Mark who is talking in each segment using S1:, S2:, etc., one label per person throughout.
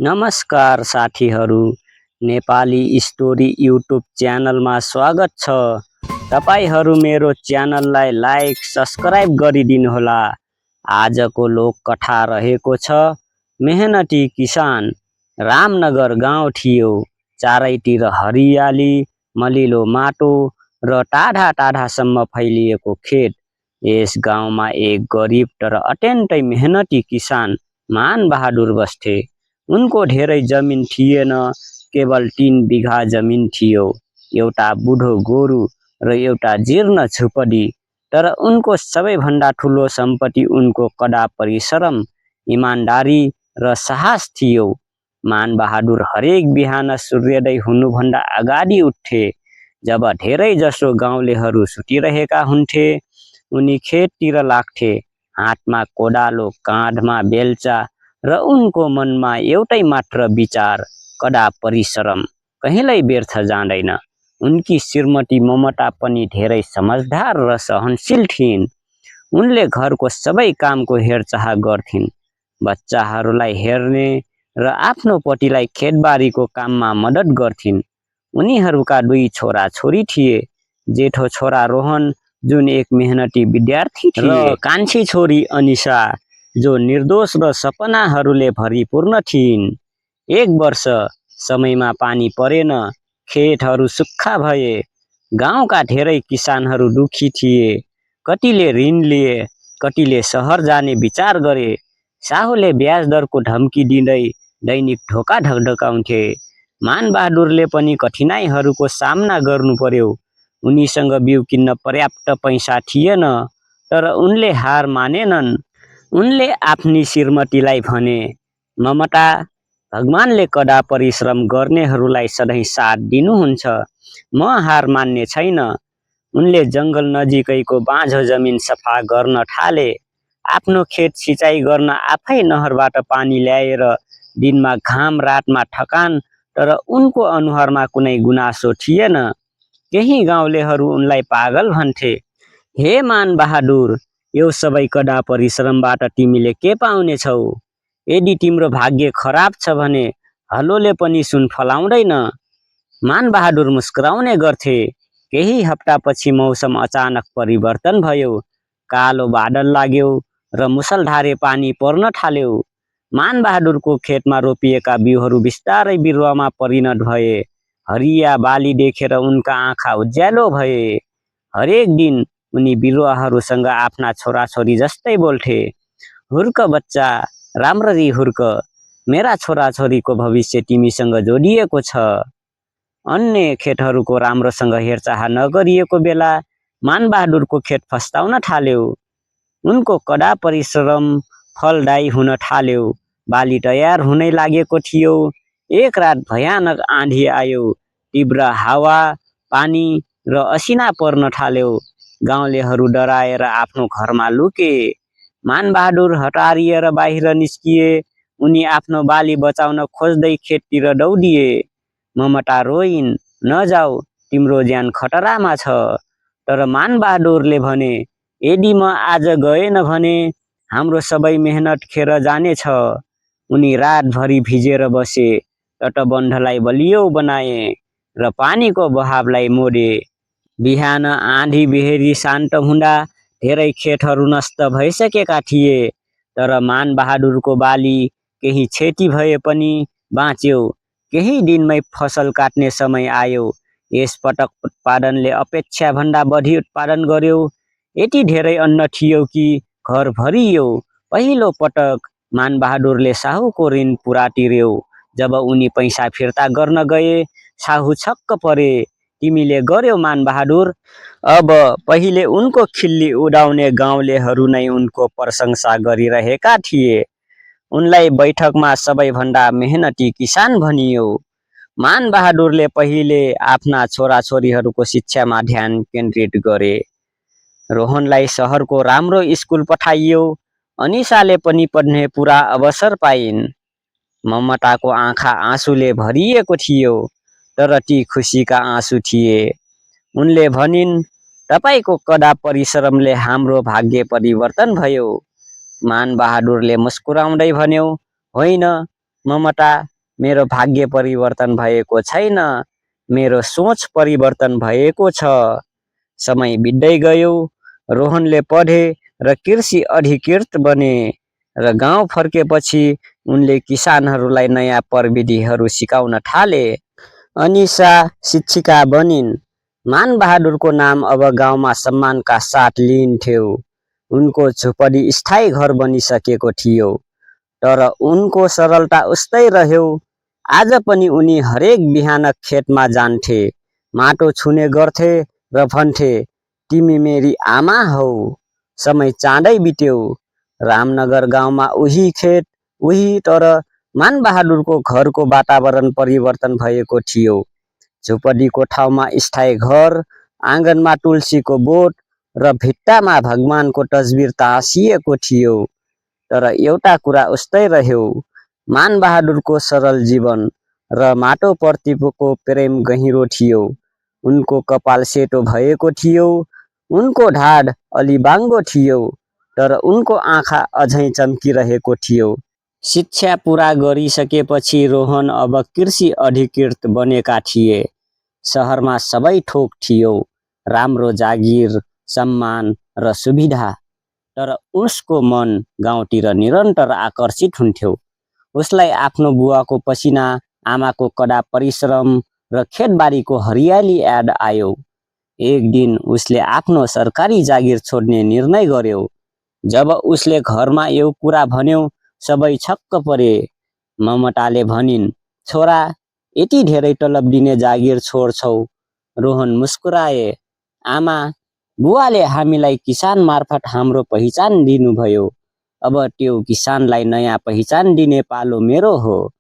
S1: नमस्कार साथीहरू, Nepali story YouTube च्यानलमा स्वागत छ। तपाईहरू मेरो च्यानललाई लाइक सब्स्क्राइब गरिदिनुहोला। आजको लोककथा रहेको छ मेहनती किसान। रामनगर गाउँ थियो। चारैतिर हरियाली, मलिलो माटो र टाढा टाढासम्म फैलिएको खेत। यस गाउँमा एक गरिब तर अत्यन्तै मेहनती किसान मान बहादुर बस्थे। उनको धेरै जमिन थिएन, केवल 3 बिघा जमिन थियो, एउटा बुढो गोरु र एउटा जीर्ण झुपडी। तर उनको सबैभन्दा ठुलो सम्पत्ति उनको कडा परिश्रम, इमानदारी र साहस थियो। मान बहादुर हरेक बिहान सूर्योदय हुनुभन्दा अगाडि उठ्थे। जब धेरै जसो गाउँलेहरू सुतिरहेका हुन्थे, उनी खेततिर लाग्थे। हातमा कोदालो, काँधमा बेल्चा र उनको मनमा एउटै मात्र विचार, कडा परिश्रम कहिल्यै व्यर्थ जाँदैन। उनकी श्रीमती ममता पनि धेरै समझदार र सहनशील थिइन्। उनले घरको सबै कामको हेरचाह गर्थिन्, बच्चाहरूलाई हेर्ने र आफ्नो पतिलाई खेतबारीको काममा मद्दत गर्थिन्। उनीहरूका 2 छोरा-छोरी थिए। जेठो छोरा रोहन, जुन एक मेहनती विद्यार्थी थिए, र कान्छी छोरी अनिशा, जो निर्दोष र सपनाहरूले भरिपूर्ण थिइन्। एक वर्ष समयमा पानी परेन, खेतहरू सुक्खा भए। गाउँका धेरै किसानहरू दुखी थिए। कतिले ऋण लिए, कतिले सहर जाने विचार गरे। साहुले ब्याज दरको धम्की दिँदै दैनिक ढोका ढकढकाउँथे। मान बहादुरले पनि कठिनाइहरूको सामना गर्नु पर्यो। उनीसँग बिउ किन्न पर्याप्त पैसा थिएन, तर उनले हार मानेनन्। उनले आफ्नी श्रीमतीलाई भने, ममता, भगवानले कडा परिश्रम गर्नेहरूलाई सधैँ साथ दिनुहुन्छ। म हार मान्ने छैन। उनले जङ्गल नजिकैको बाँझो जमिन सफा गर्न थाले। आफ्नो खेत सिँचाइ गर्न आफै नहरबाट पानी ल्याएर दिनमा घाम, रातमा थकान, तर उनको अनुहारमा कुनै गुनासो थिएन। केही गाउँलेहरू उनलाई पागल भन्थे। हे मान बहादुर, यो सबै कडा परिश्रमबाट तिमीले के पाउने छौ? यदि तिम्रो भाग्य खराब छ भने हलोले पनि सुन फलाउँदैन। मान बहादुर मुस्कुराउने गर्थे। केही हप्तापछि मौसम अचानक परिवर्तन भयो। कालो बादल लाग्यो र मुसलधारे पानी पर्न थाल्यो। मान बहादुरको खेतमा रोपिएका बिउहरू बिस्तारै बिरुवामा परिणत भए। हरिया बाली देखेर उनका आँखा उज्यालो भए। हरेक दिन उनी बिरुवाहरूसँग आफ्ना छोराछोरी जस्तै बोल्थे। हुर्क बच्चा, राम्ररी हुर्क। मेरा छोराछोरीको भविष्य तिमीसँग जोडिएको छ। अन्य खेतहरूको राम्रोसँग हेरचाह नगरिएको बेला मान बहादुरको खेत फस्टाउन थाल्यो। उनको कडा परिश्रम फलदायी हुन थाल्यो। बाली तयार हुनै लागेको थियो। एक रात भयानक आँधी आयो। तीव्र हावा, पानी र असिना पर्न थाल्यो। गाउँलेहरू डराएर आफ्नो घरमा लुके। मान बहादुर हतारिएर बाहिर निस्किए। उनी आफ्नो बाली बचाउन खोज्दै खेततिर दौडिए। ममता रोइन्, नजाऊ, तिम्रो ज्यान खतरामा छ। तर मान बहादुरले भने, यदि म आज गएन भने हाम्रो सबै मेहनत खेर जानेछ। उनी रातभरि भिजेर बसे, तटबन्धलाई बलियो बनाए र पानीको बहावलाई मोडे। बिहान आँधी बेहेरी शान्त हुँदा धेरै खेतहरू नष्ट भइसकेका थिए। तर मान बहादुरको बाली केही क्षति भए पनि बाँच्यो। केही दिनमै फसल काट्ने समय आयो। यस पटक उत्पादनले अपेक्षाभन्दा बढी उत्पादन गर्यो। यति धेरै अन्न थियो कि घर भरियो। पहिलो पटक मान बहादुरले साहुको ऋण पुरा तिर्यो। जब उनी पैसा फिर्ता गर्न गए, साहु छक्क परे। तिमीले गर्यो मान बहादुर। अब पहिले उनको खिल्ली उडाउने गाउँलेहरू नै उनको प्रशंसा गरिरहेका थिए। उनलाई बैठकमा सबैभन्दा मेहनती किसान भनियो। मान बहादुरले पहिले आफ्ना छोराछोरीहरूको शिक्षामा ध्यान केन्द्रित गरे। रोहनलाई सहरको राम्रो स्कुल पठाइयो। अनिशाले पनि पढ्ने पुरा अवसर पाइन्। ममताको आँखा आँसुले भरिएको थियो, तर ती खुसीका आँसु थिए। उनले भनिन्, तपाईको कडा परिश्रमले हाम्रो भाग्य परिवर्तन भयो। मान बहादुरले मुस्कुराउँदै भन्यो, होइन, ममता, मेरो भाग्य परिवर्तन भएको छैन, मेरो सोच परिवर्तन भएको छ। समय बित्दै गयो, रोहनले पढे र कृषि अधिकृत बने र गाउँ फर्केपछि उनले किसानहरूलाई नयाँ प्रविधिहरू सिकाउन थाले। अनिसा शिक्षिका बनिन्। मानबहादुरको नाम अब गाउँमा सम्मानका साथ लिइन्थ्यो। उनको झुपडी स्थायी घर बनिसकेको थियो, तर उनको सरलता उस्तै रह्यो। आज पनि उनी हरेक बिहान खेतमा जान्थे, माटो छुने गर्थे र भन्थे, तिमी मेरी आमा हौ। समय चाँडै बित्यो। रामनगर गाउँमा उही खेत, उही तर मानबहादुरको घरको वातावरण परिवर्तन भएको थियो। झुपडीको ठाउँमा स्थायी घर, आँगनमा तुलसीको बोट र भित्तामा भगवानको तस्बिर टाँसिएको थियो। तर एउटा कुरा उस्तै रह्यो, मानबहादुरको सरल जीवन र माटोप्रतिको प्रेम गहिरो थियो। उनको कपाल सेतो भएको थियो, उनको ढाड अलि बाङ्गो थियो, तर उनको आँखा अझै चम्किरहेको थियो। शिक्षा पुरा गरिसकेपछि रोहन अब कृषि अधिकृत बनेका थिए। सहरमा सबै थोक थियो, राम्रो जागिर, सम्मान र सुविधा, तर उसको मन गाउँतिर निरन्तर आकर्षित हुन्थ्यो। उसलाई आफ्नो बुवाको पसिना, आमाको कडा परिश्रम र खेतबारीको हरियाली याद आयो। एक दिन उसले आफ्नो सरकारी जागिर छोड्ने निर्णय गर्यो। जब उसले घरमा यो कुरा भन्यो, सबै छक्क परे। ममताले भनिन्, छोरा, यति धेरै तलब दिने जागिर छोड्छौ? रोहन मुस्कुराए, आमा, बुवाले हामीलाई किसान मार्फत हाम्रो पहिचान दिनुभयो। अब त्यो किसानलाई नयाँ पहिचान दिने पालो मेरो हो।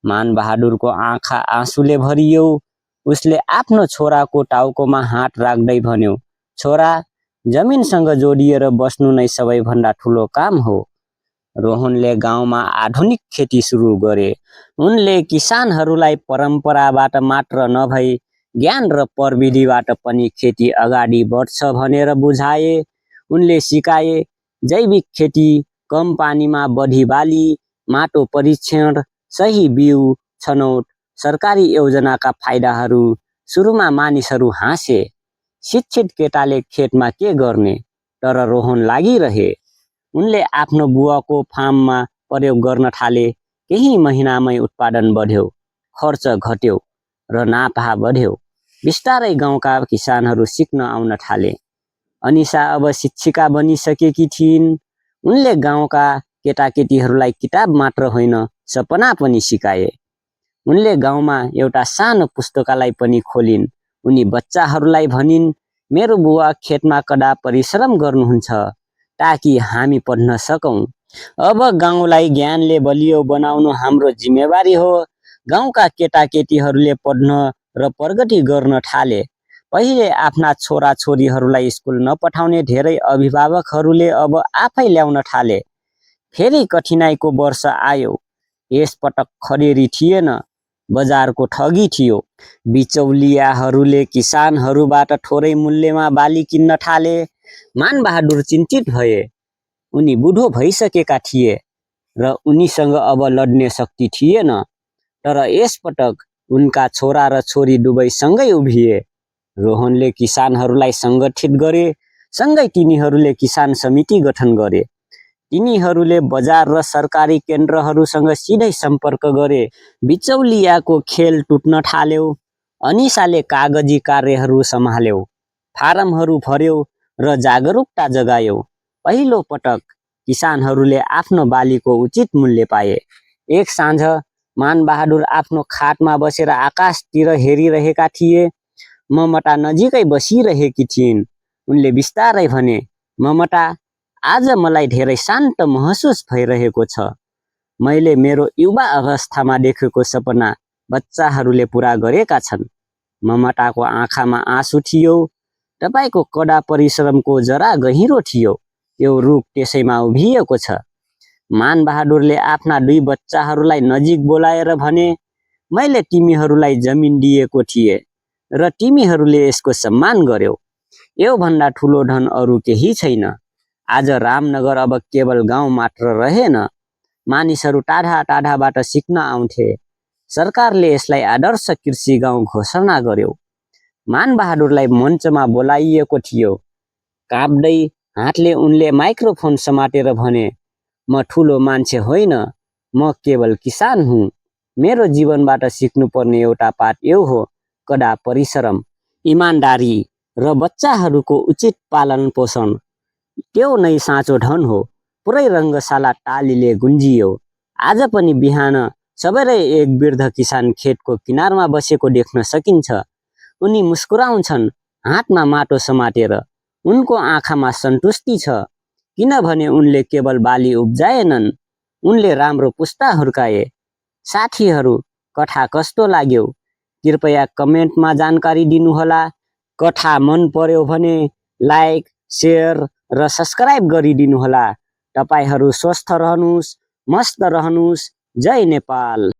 S1: मानबहादुरको आँखा आँसुले भरियो। उसले आफ्नो छोराको टाउकोमा हात राख्दै भन्यो, छोरा, जमिनसँग जोडिएर बस्नु नै सबैभन्दा ठुलो काम हो। रोहनले गाउँमा आधुनिक खेती सुरु गरे। उनले किसानहरूलाई परम्पराबाट मात्र नभई ज्ञान र प्रविधिबाट पनि खेती अगाडि बढ्छ भनेर बुझाए। उनले सिकाए, जैविक खेती, कम पानीमा बढी बाली, माटो परीक्षण, सही बिउ छनौट, सरकारी योजनाका फाइदाहरू। सुरुमा मानिसहरू हाँसे, शिक्षित केटाले खेतमा के गर्ने, तर रोहन लागिरहे। उनले आफ्नो बुवाको फार्ममा प्रयोग गर्न थाले। केही महिनामै उत्पादन बढ्यो, खर्च घट्यो र नाफा बढ्यो। बिस्तारै गाउँका किसानहरू सिक्न आउन थाले। अनिसा अब शिक्षिका बनिसकेकी थिइन्। उनले गाउँका केटाकेटीहरूलाई किताब मात्र होइन, सपना पनि सिकाए। उनले गाउँमा एउटा सानो पुस्तकालय पनि खोलिन्। उनी बच्चाहरूलाई भनिन्, मेरो बुवा खेतमा कडा परिश्रम गर्नुहुन्छ, ताकि हामी पढ्न सकौं। अब गाउँलाई ज्ञानले बलियो बनाउनु हाम्रो जिम्मेवारी हो। गाउँका केटाकेटीहरूले पढ्न र प्रगति गर्न थाले। पहिले आफ्ना छोराछोरीहरूलाई स्कुल नपठाउने धेरै अभिभावकहरूले अब आफै ल्याउन थाले। फेरि कठिनाइको वर्ष आयो। यसपटक खडेरी थिएन, बजारको ठगी थियो। बिचौलियाहरूले किसानहरूबाट थोरै मूल्यमा बाली किन्न थाले। मानबहादुर चिन्तित भए। उनी बुढो भइसकेका थिए र उनीसँग अब लड्ने शक्ति थिएन। तर यसपटक उनका छोरा र छोरी दुवै सँगै उभिए। रोहनले किसानहरूलाई सङ्गठित गरे, सँगै तिनीहरूले किसान समिति गठन गरे। तिनीहरूले बजार र सरकारी केन्द्रहरूसँग सिधै सम्पर्क गरे। बिचौलियाको खेल टुट्न थाल्यो। अनिसाले कागजी कार्यहरू सम्हाल्यो, फारमहरू भर्यो र जागरुकता जगायो। पहिलो पटक किसानहरूले आफ्नो बालीको उचित मूल्य पाए। एक साँझ मानबहादुर आफ्नो खाटमा बसेर आकाशतिर हेरिरहेका थिए। ममता नजिकै बसिरहेकी थिइन्। उनले बिस्तारै भने, ममता, आज मलाई धेरै शान्त महसुस भइरहेको छ। मैले मेरो युवा अवस्थामा देखेको सपना बच्चाहरूले पुरा गरेका छन्। ममताको आँखामा आँसु थियो। तपाईको कडा परिश्रमको जरा गहिरो थियो। यो रुख त्यसैमा उभिएको छ। मानबहादुरले आफ्ना दुई बच्चाहरूलाई नजिक बोलाएर भने, मैले तिमीहरूलाई जमिन दिएको थिएँ र तिमीहरूले यसको सम्मान गर्यौ। यो भन्दा ठुलो धन अरू केही छैन। आज रामनगर अब केवल गाउँ मात्र रहेन, मानिसहरू टाढा टाढाबाट सिक्न आउँथे। सरकारले यसलाई आदर्श कृषि गाउँ घोषणा गर्यो। मानबहादुरलाई मञ्चमा बोलाइएको थियो। काप्दै हातले उनले माइक्रोफोन समातेर भने, म ठुलो मान्छे होइन, म केवल किसान हुँ। मेरो जीवनबाट सिक्नुपर्ने एउटा पाठ यो हो, कडा परिश्रम, इमान्दारी र बच्चाहरूको उचित पालन पोषण। त्यो नै साँचो धन हो। पुरै रङ्गशाला तालीले गुन्जियो। आज पनि बिहान सबैले एक वृद्ध किसान खेतको किनारमा बसेको देख्न सकिन्छ। उनी मुस्कुराउँछन्, हातमा माटो समातेर। उनको आँखामा सन्तुष्टि छ, किनभने उनले केवल बाली उब्जाएनन्, उनले राम्रो पुस्ता हुर्काए। साथीहरू, कथा कस्तो लाग्यो? कृपया कमेन्टमा जानकारी दिनुहोला। कथा मन पर्यो भने लाइक, सेयर र सब्स्क्राइब गरिदिनुहोला। तपाईहरू स्वस्थ रहनुहोस्, मस्त रहनुहोस्। जय नेपाल।